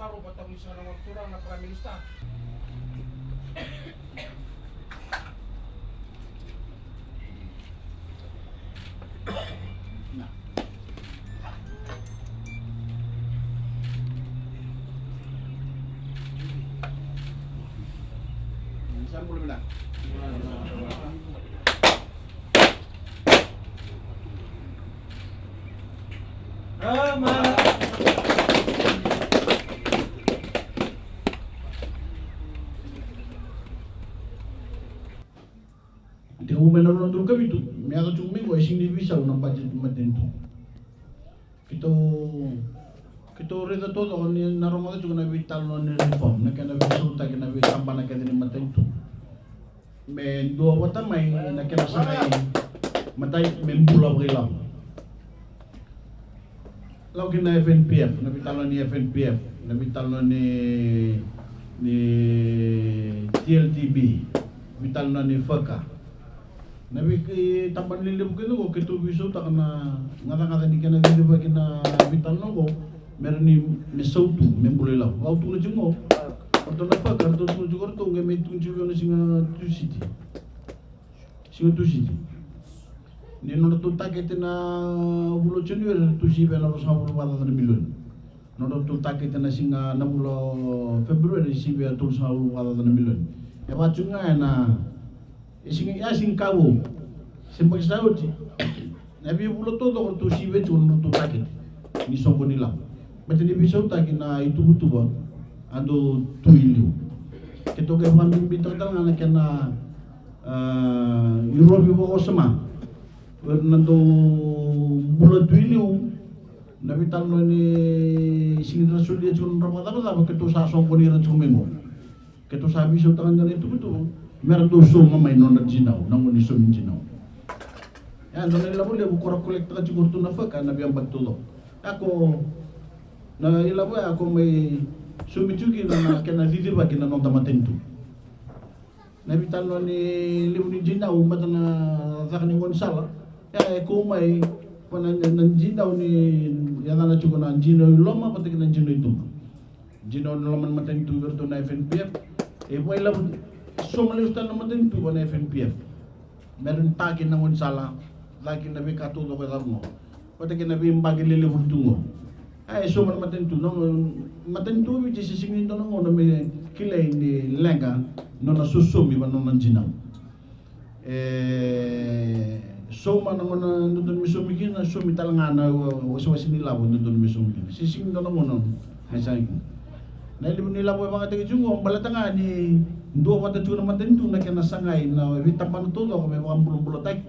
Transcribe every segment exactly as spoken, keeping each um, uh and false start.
Aro vata ni sa na turaga na Prime Minister. Tekivu mai na rua na udolu ka vitu me yaco tiko mai qo, e sega ni veisau na budget ni matanitu. Keitou, keitou raica taucoko ni na rogoca tiko na veitalanoa ni reform, na kena veisautaki na veitabana kece ni matanitu. Me dua vata mai na kena sagai, matai, me bula vakailavo. Lau kina F N P F, na veitalanoa ni F N P F, na veitalanoa ni, ni T L T B, veitalanoa ni F A K. Na veitabana lelevu kece qo keitou veisautaka na gacagaca ni kena cicivaki na veitalanoa qo, me rawa ni me sautu, me bula ilavo. Au tukuna tiko qo, o ratou na F A K, ratou tukuna tiko o ratou qai me tukuna tiko vei au na siga Tusiti. Siga Tusiti. Ni nodratou takete na vula o January, ratou sivia na ruasagavulu vakacaca na milioni. Nodratou takete na siga na vula o February, sivia tolusagavulu vakacaca na milioni. E vaka tiko ga ena, e siga, e a siga ka vou. Se baki sa oti. Na veivula taucoko ratou sivia tiko nodratou takete ni soqo ni lavo. Baleta ni veisautaki na ituvatuva a dau tu i liu. Keitou qai vakabibitaka tale ga na kena, a, irovi vakawasoma. O ira na dau bula tu i liu, na veitalanoa ni sega ni ra solia tiko na nodra vakacavacava, keitou sa soqoni ira tiko mai qo. Keitou sa veisautaka na ituvatuva me ra dau sauma mai na nodra dinau, na gauna ni saumi dinau. E a dua na ilavo levu ko ra kolekitaka tiko o ratou na F A K na veiyabaki taucoko. E a ko na ilavo e a ko mai saumi tiko kina na kena cicivaki na noda matanitu. Na veitalanoa ni levu ni dinau vata na caka ni gaunisala. Ia e kau mai vata na, na dinau ni yacana tiko na dinau i loma vata kei na dinau i tuba. Dinau ni loma ni matanitu vei iratou na F N P F. E vakailavo, sauma lesu tale na matanitu vua na F N P F. Me rawa ni taki na gaunisala, caki na veika taucoko e cava no. Vata kei na veibaqe lelevu tu qo. A, e sauma na matanitu, na, na matanitu o Viti se sega ni dua na gauna me kilai ni leqa na nona sosomi vata na nona dinau. E sauma na gauna dodonu me saumi kina, saumi tale ga na wa-, wasewase ni lavo dodonu me saumi kina. Se sega ni dua na gauna me saga kina. Na levu ni lavo e vakayagataki tiko qo, baleta ga ni dua vata tiko na matanitu na kena sagai na veitabana taucoko me vakabulabulataki.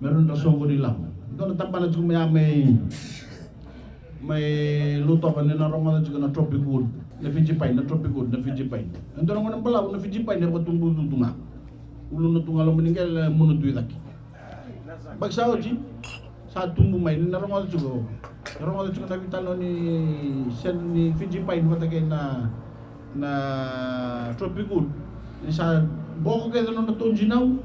Me rawa ni ra soqoni lavo. Dua na tabana tiko mai ya mai, mai Lautoka ni na rogoca tiko na tropic wood, na Fiji pine, na tropic wood, na Fiji pine. E dua na gauna balavu na Fiji pine e vakatubutubu tu ga. Uluna tu ga loma ni qele, muna tu i cake. Baki sa oti, sa tubu mai, ni na rogoca tiko. Na rogoca tiko na veitalanoa ni sen-, ni Fiji pine vata kei na, na tropic wood. Ni sa boko kece na nodratou dinau.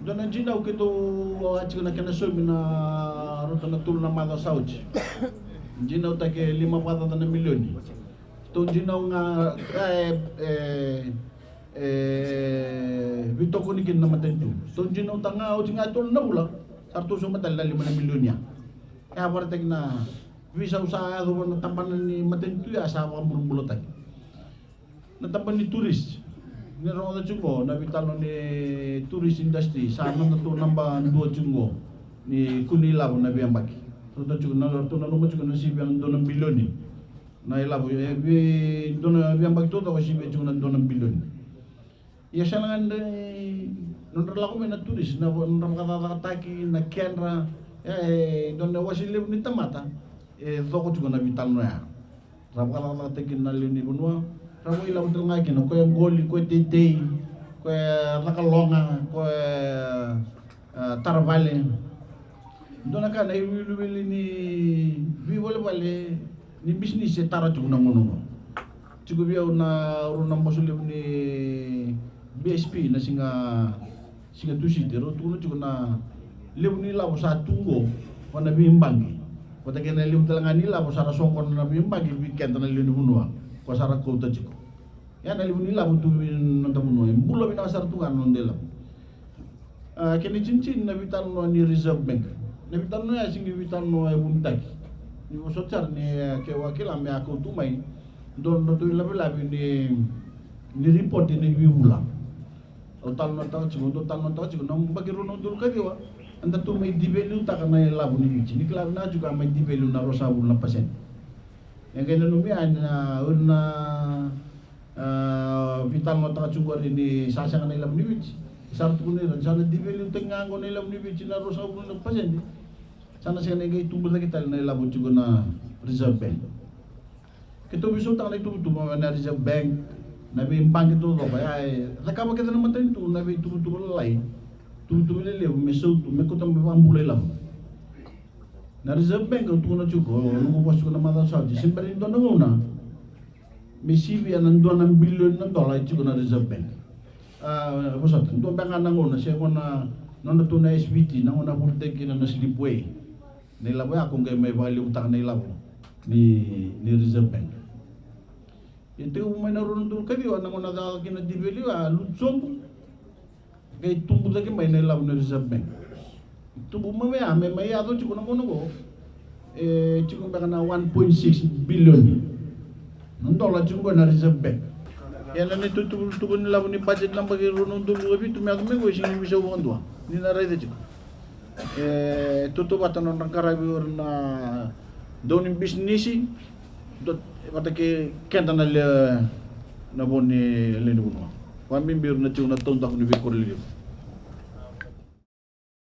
Dua na dinau keitou a tiko na kena saumi na rauta na tolu na macawa sa oti. Dinau take lima vakacaca na milioni. Tou dinau ga, e, e, e, veitokoni kina na matanitu. Tou dinau ta ga oti ga e tolu na vula, sa ratou sauma tale na lima na milioni ya. E a vakaraitaki na veisau sa yaco vua na tabana ni matanitu ya sa vakabulabulataki. Na tabana ni tourist. Ni rogoca tiko qo, na veitalanoa ni tourist industry, sa nodatou naba dua tiko qo ni kune ilavo na veiyabaki. Rogoca tiko na, ratou nanuma tiko na sivia na dua na bilioni na ilavo, e vei dua na veiyabaki taucoko sivia tiko na dua na bilioni. Ia sa na gani nodra lako mai na tourist, na va-, nodra vakacakacakataki, na kedra, e, e dua na wase levu ni tamata e coko tiko na veitalanoa ya. Ra vakacakacakataki kina na lewe ni vanua. Ra vakailavo tale ga kina, koya qoli, koya teitei, koya cakaloga, koya, e, taravale. Dua na ka na iwiliwili ni veivalevale ni bisinisi e tara tiko na gauna qo. Tiko vei au na rua na boso levu ni B S P na siga, siga Tusiti, rau tukuna tiko na levu ni lavo sa tu qo vua na veibaqe. Vata kei na levu tale ga ni lavo sa ra soqona na veiyabaki vei keda na lewe ni vanua, ko sa ra kauta tiko. Ia na levu ni lavo tu vei noda vanua, e bula vinaka sara tu ga na noda ilavo. A, kena itinitini na veitalanoa ni Reserve Bank. Na veitalanoa ya sega ni veitalanoa e vunitaki. Ni vosota sara ni, e, ke o a kila me a kau tu mai dua na nodratou ilavelave ni, ni ripote ni veivula. Au talanoataka tiko, au talanoataka tiko na yabaki rua na udolu ka ciwa, eda tou mai devalue-taka na ilavo ni Viti. Ni kila vinaka tiko a mai devalue na ruasagavulu na pasede. E qai nanumi yani na, o ira na, a, veitalanoataka tiko qori ni sa sega na ilavo ni Viti. Sa ra tukuna o ira, sa na devalue-taki ga qo na ilavo ni Viti na ruasagavulu na pasede. Sa na sega ni qai tubu cake tale na ilavo tiko na Reserve Bank. Keitou veisautaka na ituvatuva mai na Reserve Bank, na veibaqe taucoko, ia e cakava kece na matanitu na veituvatuva lalai, tuvatuva lelevu me sautu, me kauta mai vakabula ilavo. Na Reserve Bank, au tukuna tiko, au noqu vosa tiko na macawa sa oti, se bera ni dua na gauna me sivia na dua na bilioni na dola e tiko na Reserve Bank. A, vosota, dua beka ga na gauna, se gauna nodratou na S V T, na gauna a volitaki kina na Slipway. Na ilavo ya ko qai mai vakalevutaka na ilavo ni, ni Reserve Bank. Ia tekivu mai na rua na udolu ka ciwa na gauna caka kina na devalue, a lutu sobu. Qai tubu cake mai na ilavo ni Reserve Bank. Tubu mai ya me mai yaco tiko na gauna qo. E tiko beka na one point six billion na dola tiko qo na Reserve Bank. Ia na neitou tukutuku ni lavo ni budget na yabaki rua na udolu ka vitu me yaco mai qo e sega ni veisau vakadua. Ni na raica tiko. E tautauvata na nodra qaravi o ira na dau ni bisinisi, dua vata kei keda na lewe, na vo ni lewe ni vanua. Vakabibi o ira na tiko na taudaku ni veikoro lelevu.